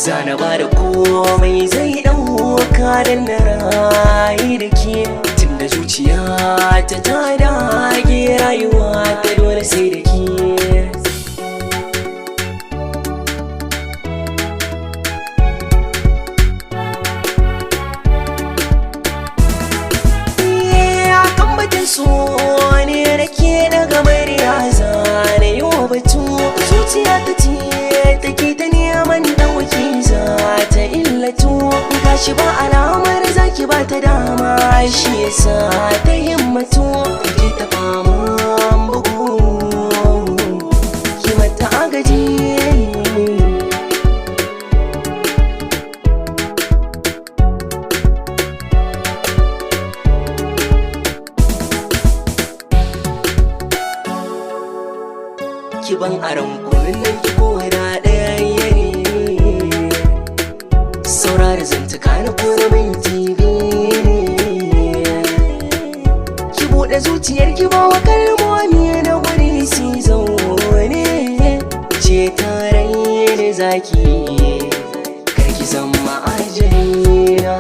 Zana ba da komai zai ɗauka da na rayu da ke. Tunda zuciya ta ta dage, rayuwa ta dole sai da ke. Kan batun so ne nake daga murya, zane yi wa batu. Zuciya ta ce take ta neman ɗauki, za ta illatu. Gashi ba alamar zaki ba ta dama, shi yasa ta himmatu take ta faman bugu. Ki mata agaji. Ki ban aron kunun nan, ki koda ɗaya ne. Saurara zantuka na ko na minti 2 ne. Ki buɗe zuciyar ki, ba wa kalmomi na guri si zaune. Ce tarai da zaki, kar ki zama ajalina.